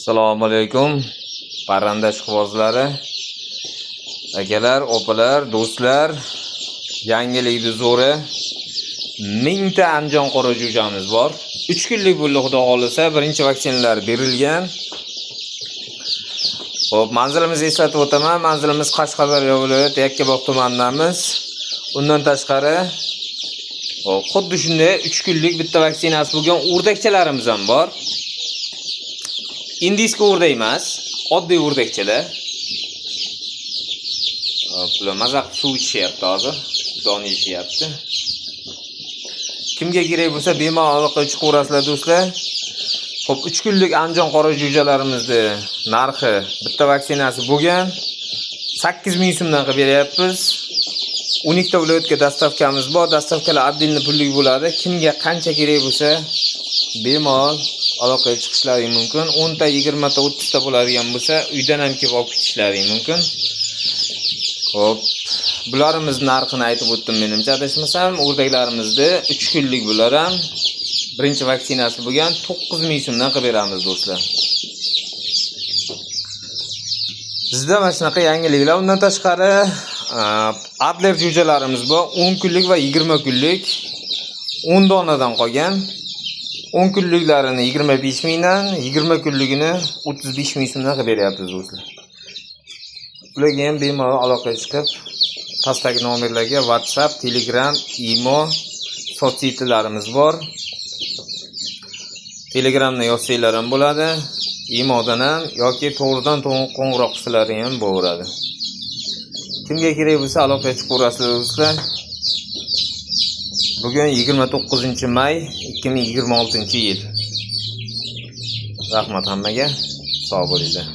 Assalomu alaykum, parranda ishqibozlari, akalar, opalar, do'stlar. Yangilikni zo'ri. 1000 ta andijon qora jo'jamiz bor. 3 kunlik bo'ldi, xudo xohlasa, birinchi vaksinalar berilgan. Xo'p, manzilimizni eslatib o'taman. Manzilimiz Qashqadaryo viloyati Yakkabog' tumanidamiz. Undan tashqari, xo'p, xuddi shunday 3 kunlik bitta vaksinasi bo'lgan o'rdakchalarimiz ham bor. Индийский o'rdak emas, oddiy o'rdakchalar. Xo'p, bular maza qilib suv ichishyapti hozir. Don yeyishyapti. Kimga kerak bo'lsa, bemalol aloqaga chiqaverasizlar, do'stlar. Xo'p, 3 kunlik andijon qora jo'jalarimizni narxi bitta vaksinasi bo'lgan 8000 so'mdan qilib beryapmiz. 12 ta viloyatga доставка miz bor. Доставка lar отдельно pullik bo'ladi. Kimga qancha kerak bo'lsa, bemalol aloqaga chiqishlaring mumkin. 10 ta, 20 ta, 30 ta bo'ladigan bo'lsa, uydan ham kelib olib ketishlaring mumkin. Xo'p, bularimiz narxini aytib o'tdim menimcha, adashmasam, o'rdaklarimizni 3 kunlik bular ham birinchi vaksinasi bo'lgan 9000 so'mdan qilib beramiz, do'stlar. Bizda mana shunaqa yangiliklar. Undan tashqari, Adler jo'jalarimiz bor. 10 kunlik va 20 kunlik 10 donadan qolgan. 10 kunliklarini 25 mingdan, 20 kunligini 35 ming so'mdan qilib beryapmiz, do'stlar. Ularga ham bemalol aloqaga chiqib, pastdagi nomerlarga WhatsApp, Telegram, Imo, соцсети larimiz bor. Telegramdan yozsanglar ham bo'ladi, Imodan ham yoki to'g'ridan to'g'ri qo'ng'iroq qilsalaring ham bo'laveradi. Kimga kerak bo'lsa, aloqaga chiqaverasizlar, do'stlar. Bugun 29-may 2026-yil. Rahmat hammaga. Sog' bo'linglar.